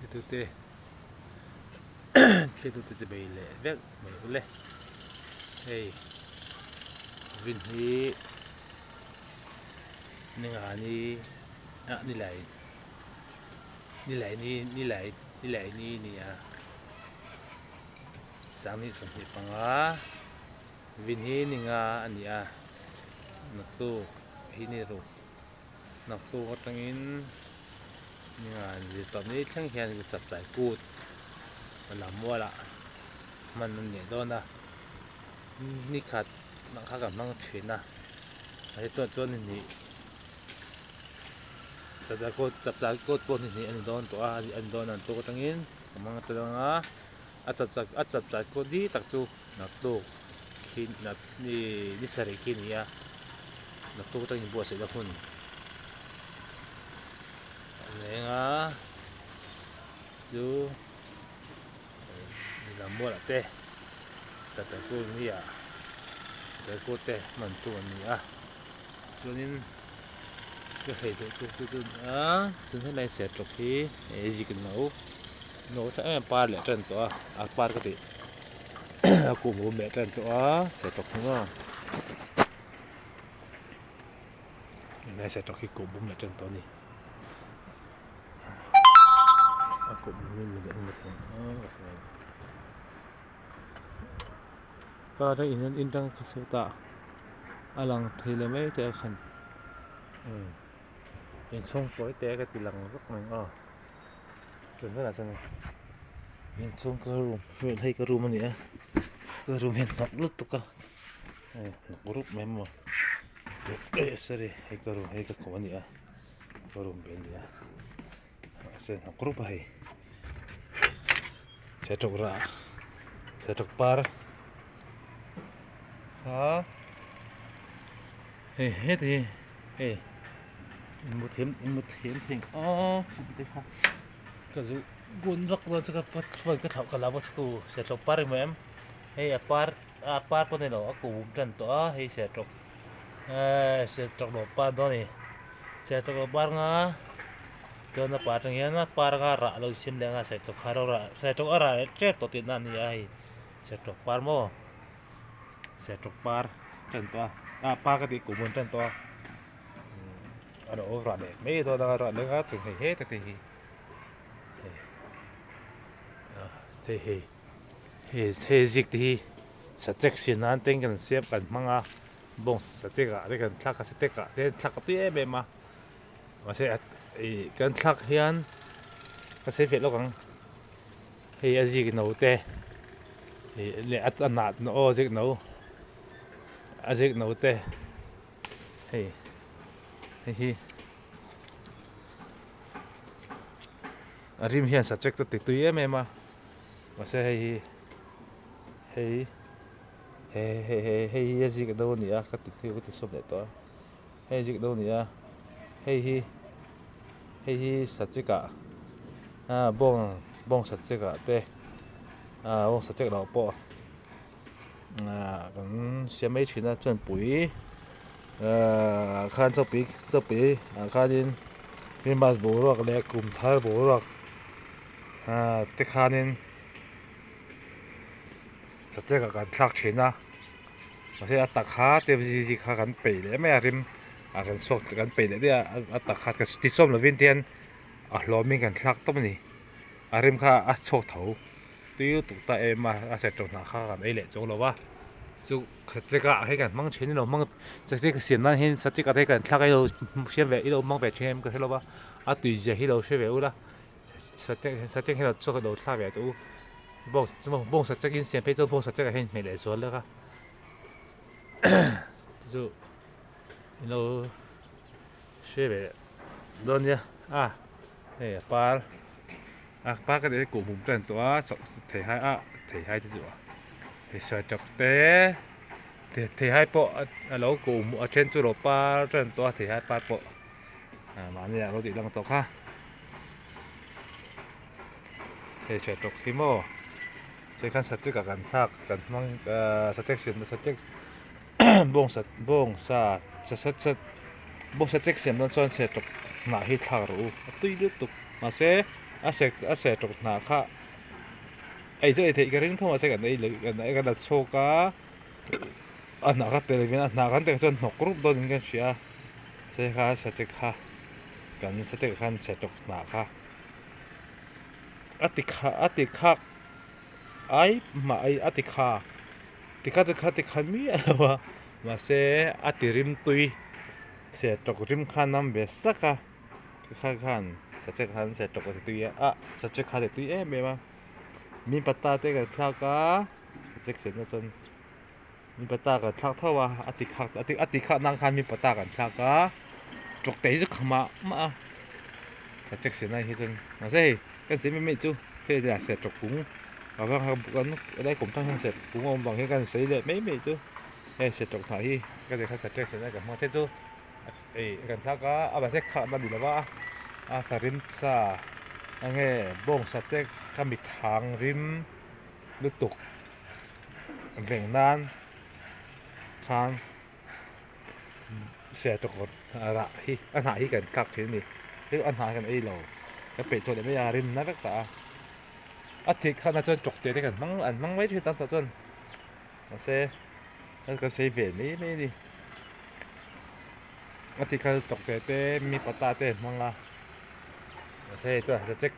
Thiltute thiltute chi bei leh vek mai ule hei vin hi ningani ah nilai nilai ni nilai nilai ni a ni a sanghnih 25 vin hi ninga a ni a naktuk hi ni ruk. Naktuk atangin ninga zirtawp ni thleng hian chapchai kut a lam mualah hman a nih dawn a ni khat ang kha kan hmang thin a mahse tunah chuan ni hnih chapchai kut chapchai kut pawh ni hnih a ni dawn tawh a a ni dawn a naktuk atangin ka hmang ta dawn a a chapchai a chapchai kut ni tak chu naktuk khi ni ni sarih khi a ni a naktuk atangin inbuatsaih na hun a leng a chu lam mualah te chapchar kut ni ah chapchar kut te hman tur a ni a chuanin ka sawi duh chu chu chu a ni a chuan helai sertawk hi zik no no tha em em par leh tan tawh a a par ka tih a kum a awm leh tan tawh a sertawk hi maw helai sertawk hi kum a awm leh tan tawh a ni a kum car a in in tang kha sawtah a lang thei lo mai te a khan inchhung tawi te ka ti lang vek mai aw chuan hetah chuan inchhung ka room hei ka room a ni a ka room hi a hnawk lutuk a hei hnawk rup mai maw sorry hei ka room hei ka khum a ni a ka room ve a ni a mahse hnawk rup a hei Sertawk rah sertawk par kha hei heti hi hei inmu thiam inmu thiam thei a te kha ka zu gun vak dawn chu ka phone ka thlauh ka la bawk chu sertawk par emaw em hei a par a par pawh a ni lo a kum tan tawh a hei sertawk ehh sertawk lo par dawn a ni sertawk lo par anga chuan a par atang hian a par anga rah lo insiam leh anga sertawk kha ro rah sertawk a rah leh tep tawh tihna a ni a hei sertawk par maw sertawk par tan tawh a ah par ka tih kum an tan tawh a a lo rah leh mai dawn a rah leh anga chuan hei heta te hi hei hei hei hei zik te hi sachek siam nan te kan siam kan hmang a bawng sachek ah te kan thlak a sachek ah te thlak a tui em em a mahse ih kan thlak hian ka sawi fiah lawk ang hei a zik no te ih leh a hnah aw zik no a zik no te hei hei hi a rim hian sachek te ti tui em em a mahse hei hi hei he hei hei hei hi a zik no a ni a ka ti ka ti sawm leh tawh a hei zik no a ni a hei hi hei hi sachek ah ah bawng bawng sachek ah te ah bawng sachek loh pawh ah kan siam mai thin a chuan pui ah khan chawpui chawpui ah khanin christmas boruak leh kum thar boruak ah te khanin. Sachek ah kan thlak thin a mahse a tak kha te zi zi kha kan peih leh mai a rim a kan chhuak kan peih leh daih a a tak kha ti chawm lovin te hian a hlawmin kan thlak tawp a ni a rim kha a chhuak tho tui lutuk ta em a a serh tawh hnah kha kan ei leh chuang lo va chu sachek ah hei kan hmang thin ilo hmang sachek siam nan hian sachek ah te kan thlak a ilo hriat ve ilo hmang ve thin em ka hre lo va a tui zia hi lo hre ve ula sachek sachek hi lo chhuak ilo thlak ve teh u. Bawng sachek in siam phei chuan bawng sachek ah hian hmeh leh zual lek a chu ilo hre ve dawn nia a hei a par a par ka tih hi kuhmum te an tawh a theihai a theihai te chu a hei sawichawk te theihai pawh a lo kuhmum a then chu lo par te an tawh a theihai par pawh mahni ah lo tih lang tawh kha. Hmeichhe tawk hi maw che khan sachek ah kan thlak kan hmang ahh sachek siamna sachek bawng sa bawng sa bawng sachek siam dawn chuan chhe tawk hnah hi thlak rawh u a tui lutuk mahse. A sek a sertawk hnah kha ei chu ei theih ka ring tho mahse kan ei leh kan kan la chhuak a a hnah kha tel lovin a hnah kan tel chuan hnawk rup dawnin kan hria a se kha sate kha kan sate khan sertawk hnah kha a ti kha a ti khak ai mah ai a ti kha ti kha chu kha ti kha miah lo a mahse a ti rim tui sertawk rim kha a nam ve sak a. Kha khan sachek khan sertawk a ti tui a ah sachek kha a ti tui em em a min pata te kan thlak a sachek senna chuan min pata kan thlak tho a a ti khak a ti khak nan khan min pata kan thlak a tawk te hi chu kha mah mah a sachek senna hi chuan mahse hei kan sawi mai mai chu hei a sertawk kung a vang kha kan helai kum thang hian sertawk kung a awm vang hian kan sawi leh mai mai chu hei sertawk hnah hi ka ti kha sachek senna kan hmang thei chu. Ei kan thlak a a mahse khahna ni lova a sa rim sa enge bawng sa che ka mi thang rim lutuk veng nan khan sertawk rah hi a hnah hi kan thlak thin a ni hei a hnah hi kan ei lo kan peih chhuah leh mai a rim na vek ta a a thih khan chuan tawk te te kan hmang an hmang mai thin a tah chuan mahse kan sawi ve mai mai a ni. A ti kha tawk teh te mi pata te an hmang a mahse hei chuan sachek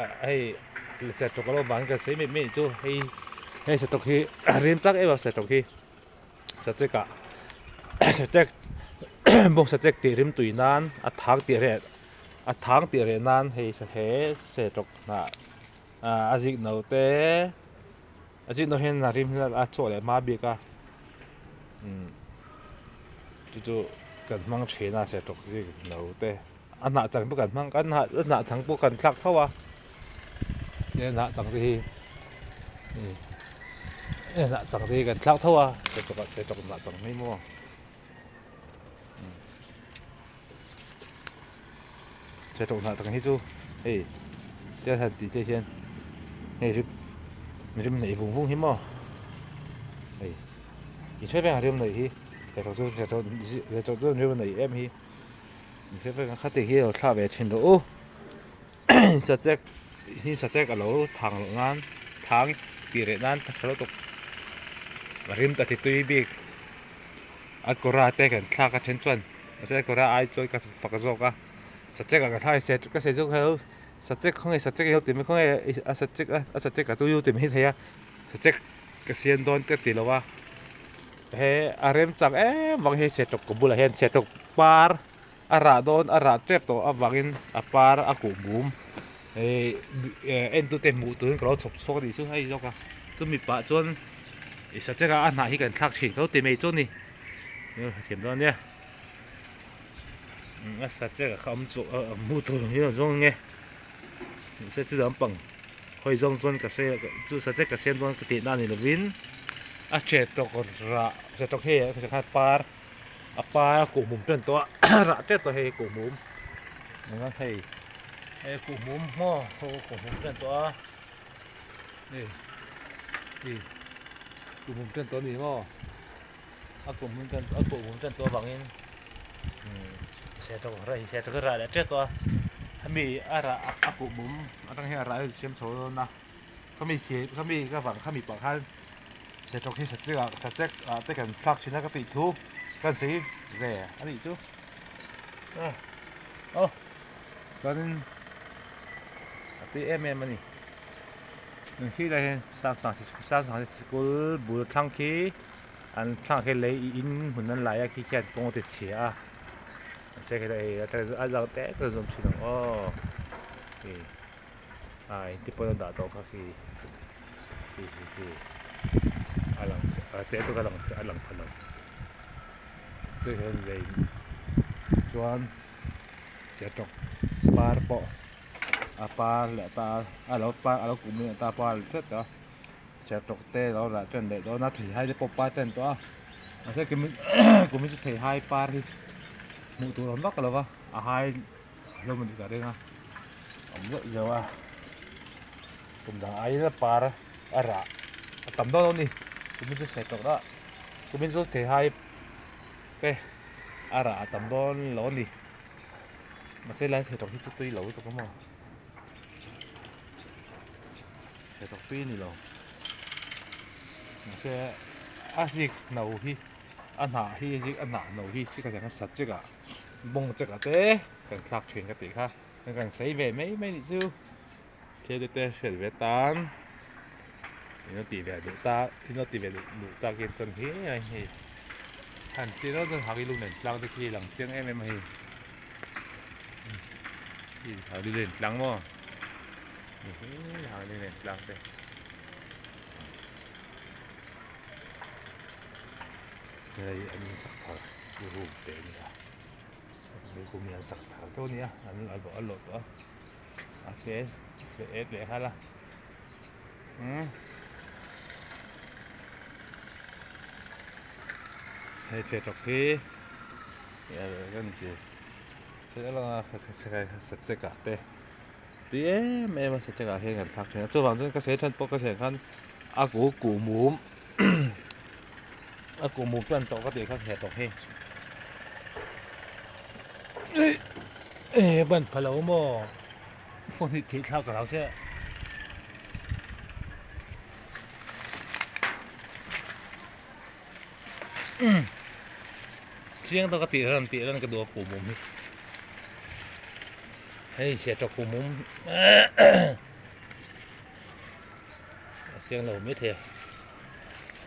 ah hei sertawk a lo vang kan sawi mai mai chu hei hei sertawk hi rim tak em a sertawk hi sachek ah sachek bawng sachek tih rim tui nan a thang tih reh a thang tih reh nan hei he sertawk hnah ah a zik no te. A zin dawh hian a rim hi a chawh leh hma bik a chu chu kan hmang thin a sertawk zik no te a hnah chang pawh kan hmang kan hnah a hnah chang pawh kan thlak tho a he hnah chang te hi he hnah chang te hi kan thlak tho a sertawk ah sertawk hnah chang mai maw sertawk hnah chang hi chu hei tia han tih te hian hei rim rim neih vung vung hi maw hei in hre veng a rim neih hi sertawk chu sertawk sertawk chuan rim a neih em hi in hre veng a khati hi a lo thlah ve thin rawh u sachek hi sachek a lo thang loh nan thang tih reh nan tha lutuk rim ta ti tui bik a kawra te kan thlak a then chuan mahse a kawra ai chuan ka fak zawk a sachek ah ka thlak a ka sawi zawk kha sachek khawnge sachek i lo ti mai khawnge a sachek a a sachek ah chu i lo ti mai thei a sachek ka siam dawn ka ti lo a he a remchang em vang hi sertawk ka bulah hian sertawk par a rah dawn a rah tep tawh avangin a par a kuh bum eh entute hmuh turin ka lo chhawp chhuak a nih chu hei zawk a chumi pah chuan i sachek a a hnah hi kan thlak thin tho ti mai chu a ni thiam dawn ania a sachek a kha awm chu hmuh tur hi a zawng nge mahse chu lampang hawi zawng chuan ka hre chu sachek ka siam dawn ka tihna a ni lovin a che tawk rah che tawk hei ah par. A par a kuhmum tan tawh a rah tep tawh hei kuhmum engah hei hei kuhmum maw haw kuhmum tan tawh a hei hei kuhmum tan tawh a ni maw a kuhmum tan a kuhmum tan tawh avangin umm sertawk hi rah leh tep tawh a hemi a rah a kuhmum atang hian a rah hi a insiam chho dawn a khami khami ka vang khami pah khan. Sertawk hi sachek ah sachek ah te kan thlak thin a ka tih thu kan sawi ve a nih chu aw chuanin a tui em em a ni eng khi lai hian sang sang sikul bul thlang khi an thlang khi lei in hmun an lai a khi khian kawng a ti chhia a mahse khi hei a lang te te zawm thin ang aw hei. Ah engti pawn a dah tawh kha khi khi khi khi a lang a te pawh a lang a lang pha lo chu hian lei chuan sertawk par pawh a par leh ta a lo par a lo kum leh ta par tlat a sertawk te a lo rah tan leh dawn a theihai te pawh par tan tawh a mahse kumin kumin chu theihai par hi hmuh tur awm vak lo va a hai hlawm a ni ka ring a. Awm zeuh zeuh a kum dang aiin a par a rah a tam dawn lo a ni kumin chu sawi tawh lah kumin chu theihai te a rah a tam dawn lo a ni mahse lai thei tawh hi chu tui lo lutuk a maw. Hnathawk tui a ni lo. Mahse a zik no hi a hnah hi a zik a hnah no hi sik a hian sat chek ah bawng chek ah te kan thlak thin ka tih kha kan sawi ve mai mai nih chu thil te te hriat ve tan eng a tih ve duh ta eng a tih ve duh tak hi chuan hi hei han ti reuh chuan hak i lung nen tlang te khi a lang chiang em em a hei hak i lung tlang maw. Hei an in sak thar room te a ni a hei kum hi an sak thar deuh a ni a an a lawh tawh a a te et leh nghal a umm hei chhiatrawk hi sachek ah te. Tui em em a sachek ah hian kan thlak thin a chuvang chuan ka sawi than pawh ka sawi ang khan a ku kuh mum a kuh mum tan tawh ka tih kha hne tawh hi eh ban pha lo maw phone hi thih thlak ka hlau sia chiang tawk a tih ran tih ran ka duh a kuh mum hi hei chhiat tawk kuh mum a chiang lo mai thei a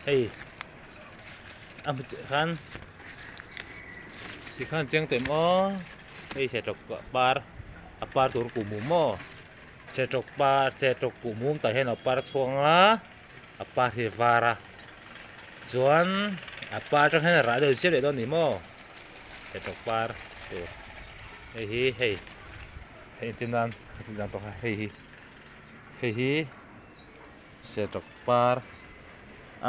hei a hmu chiah khan tikhan chiang tawh em aw hei chhiat tawk par a par tur kuh mum maw chhiat tawk par chhiat tawk kuh mum tah hian a par chhuang a. A par hi a var a chuan a par atang hian a rah deuh chiah leh dawn a ni maw hetiang par tur hei hi hei hei entir nan ka tih dan tawh kha hei hi hei hi sertawk par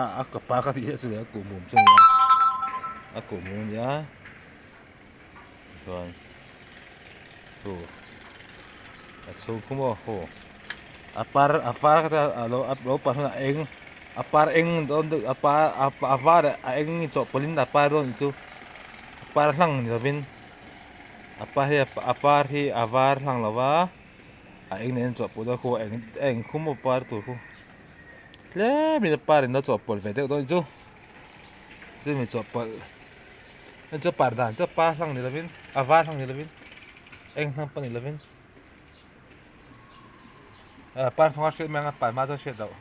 a a ka par ka tih chiah chu leh a kuhmum chu a ni a a kuhmum a ni a chuan hu a chhung khu maw hu a par a var ka tia a lo a lo par hunah a eng a par eng dawn deuh a par a var leh a eng chawhpawlh in a par dawn anih chu a par hlang ni lovin a par hi a par hi a var hlang lo va a eng nen a chawhpawlh dawn khu a eng a eng khu maw par tur khu tlem in a par in a chawhpawlh ve deuh dawn anih chu chumi chawhpawlh. Hei chu par dan chu par hlang ni lovin a var hlang ni lovin eng hlang pawh ni lovin par chhunga hriat mai anga par hma chuan hriat loh.